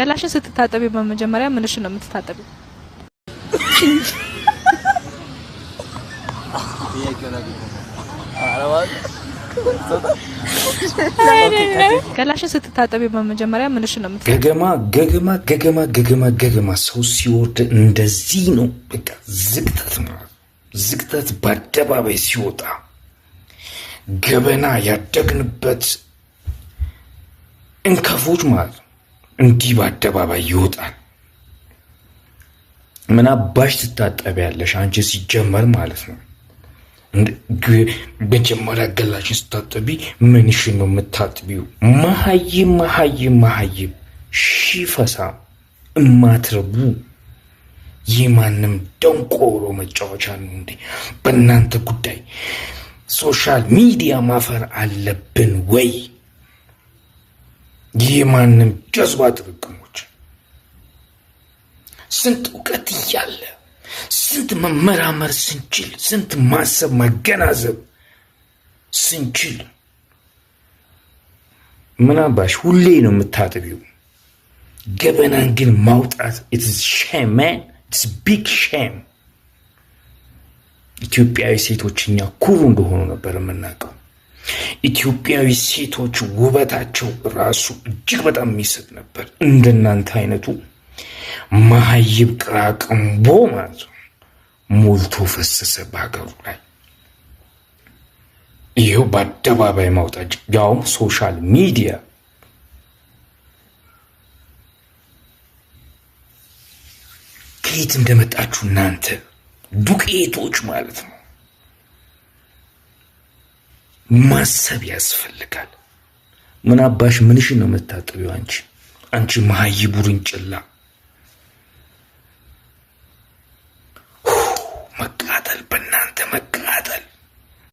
ገላሽን ስትታጠቢ በመጀመሪያ ምንሽን ነው የምትታጠቢው? ጥያቄውን አግኝተናል። ገላሽን ስትታጠቢ በመጀመሪያ ምንሽን ነው የምትታጠቢው? ገገማ ገገማ ገገማ ገገማ ገገማ። ሰው ሲወርድ እንደዚህ ነው። በቃ ዝቅጠት ማለት ዝቅጠት በአደባባይ ሲወጣ፣ ገበና ያደግንበት እንከፎች ማለት ነው። እንዲህ በአደባባይ ይወጣል። ምን አባሽ ትታጠቢያለሽ አንቺ ሲጀመር ማለት ነው። መጀመሪያ ገላሽን ስታጠቢ ምንሽን ነው የምታጥቢው? መሀይም መሀይም መሀይም ሺፈሳ እማትረቡ፣ የማንም ደንቆሮ መጫወቻ ነው እንዴ? በእናንተ ጉዳይ social media ማፈር አለብን ወይ? የማንም ጀዝባ ጥርቅሞች፣ ስንት እውቀት እያለ፣ ስንት መመራመር ስንችል፣ ስንት ማሰብ ማገናዘብ ስንችል፣ ምን አባሽ ሁሌ ነው የምታጥቢው? ገበናን ግን ማውጣት it's shame, man, it's big shame። ኢትዮጵያዊ ሴቶች እኛ ኩሩ እንደሆኑ ነበር የምናውቀው። ኢትዮጵያዊ ሴቶች ውበታቸው ራሱ እጅግ በጣም የሚስብ ነበር። እንደናንተ አይነቱ መሀይብ ቅራቅንቦ ማለት ነው ሞልቶ ፈሰሰ በሀገሩ ላይ። ይኸው በአደባባይ ማውጣት፣ ያውም social media። ከየት እንደመጣችሁ እናንተ ዱቄቶች ማለት ነው። ማሰብ ያስፈልጋል። ምን አባሽ ምንሽን ነው የምታጥቢው አንቺ? አንቺ መሀይብ ውርንጭላ።